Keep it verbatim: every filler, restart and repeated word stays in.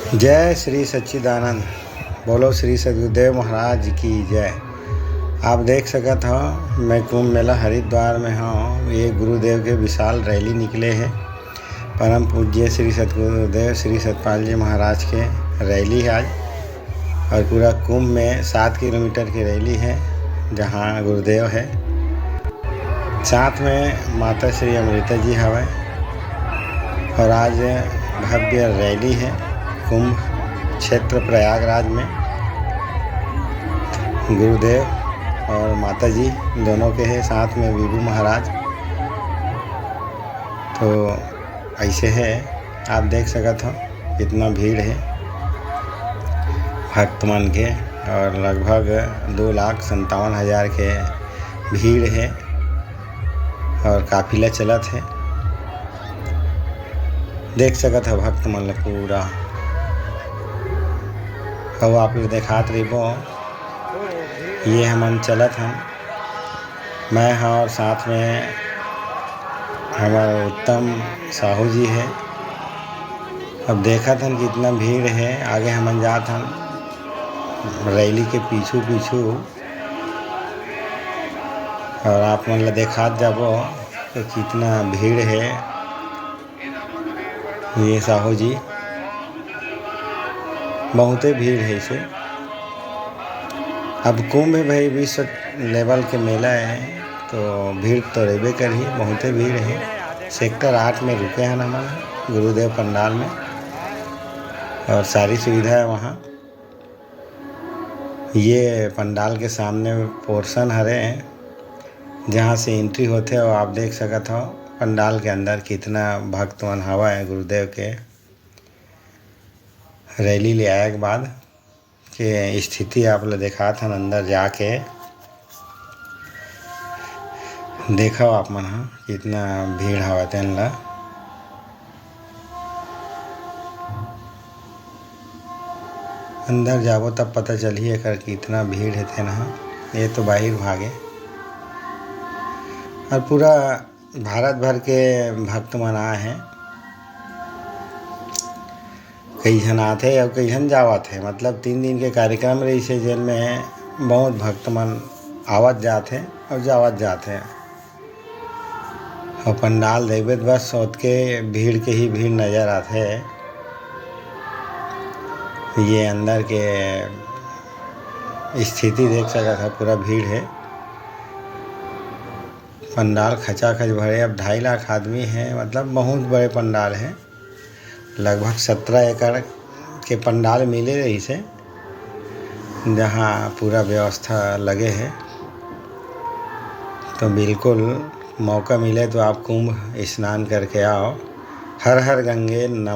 जय श्री सच्चिदानंद। बोलो श्री सदगुरुदेव महाराज की जय। आप देख सकत हो, मैं कुंभ मेला हरिद्वार में हूँ। ये गुरुदेव के विशाल रैली निकले है। परम पूज्य श्री सदगुरुदेव श्री सतपाल जी महाराज के रैली है आज। और पूरा कुंभ में सात किलोमीटर की रैली है, जहाँ गुरुदेव है, साथ में माता श्री अमृता जी हवय। और आज भव्य रैली है कुंभ क्षेत्र प्रयागराज में। गुरुदेव और माता जी दोनों के है, साथ में विभू महाराज। तो ऐसे है, आप देख सकत हो कितना भीड़ है भक्त मन के, और लगभग दो लाख संतावन हजार के भीड़ है और काफिला चलत है। देख सकत हो भक्त मन ला पूरा। अब आप लोग देखात रहिबो, ये हमन चलत हन, मैं हा और साथ में हमार उत्तम साहू जी है। अब देखत हन कितना भीड़ है, आगे हमन जात हन रैली के पीछू पीछू, और आप मन ला देखात जाबो कि कितना भीड़ है। ये साहू जी, बहुते भीड़ है इसे। अब कुंभ है भाई, विश्व लेवल के मेला है, तो भीड़ तो रहबे करही, बहुते भीड़ है। सेक्टर आठ में रुके हैं हमन गुरुदेव पंडाल में, और सारी सुविधा है वहाँ। ये पंडाल के सामने पोर्शन हरे, जहाँ से एंट्री होथे, और आप देख सकत हो पंडाल के अंदर कितना भक्त मन हवा है गुरुदेव के रैली ले आए के बाद के स्थिति आप ला देखात हन। अंदर जाके देखो आप मन ह कितना भीड़ हवा तेन ला। अंदर जाबो तब पता चलही एकर कितना भीड़ हे तेन ह। ये तो बाहिर भागे, और पूरा भारत भर के भक्त मन आए हैं। कई झन आथे अउ कई झन जावत हे, मतलब तीन दिन के कार्यक्रम रहिसे, जेन में बहुत भक्त मन आवत जात हे अउ जावत जात हे। अउ पंडाल देखबे त बस ओतके भीड़ के ही भीड़ नजर आथे। ये अंदर के स्थिति देख सकत ह, पूरा भीड़ हे। पंडाल खचाखच भरे, अब ढाई लाख आदमी हे, मतलब बहुत बड़े पंडाल हे। लगभग सत्रह एकड़ के पंडाल मिले रहिसे, जहाँ पूरा व्यवस्था लगे हे। तो बिल्कुल मौका मिले तो आप कुंभ स्नान करके आओ। हर हर गंगे नमः।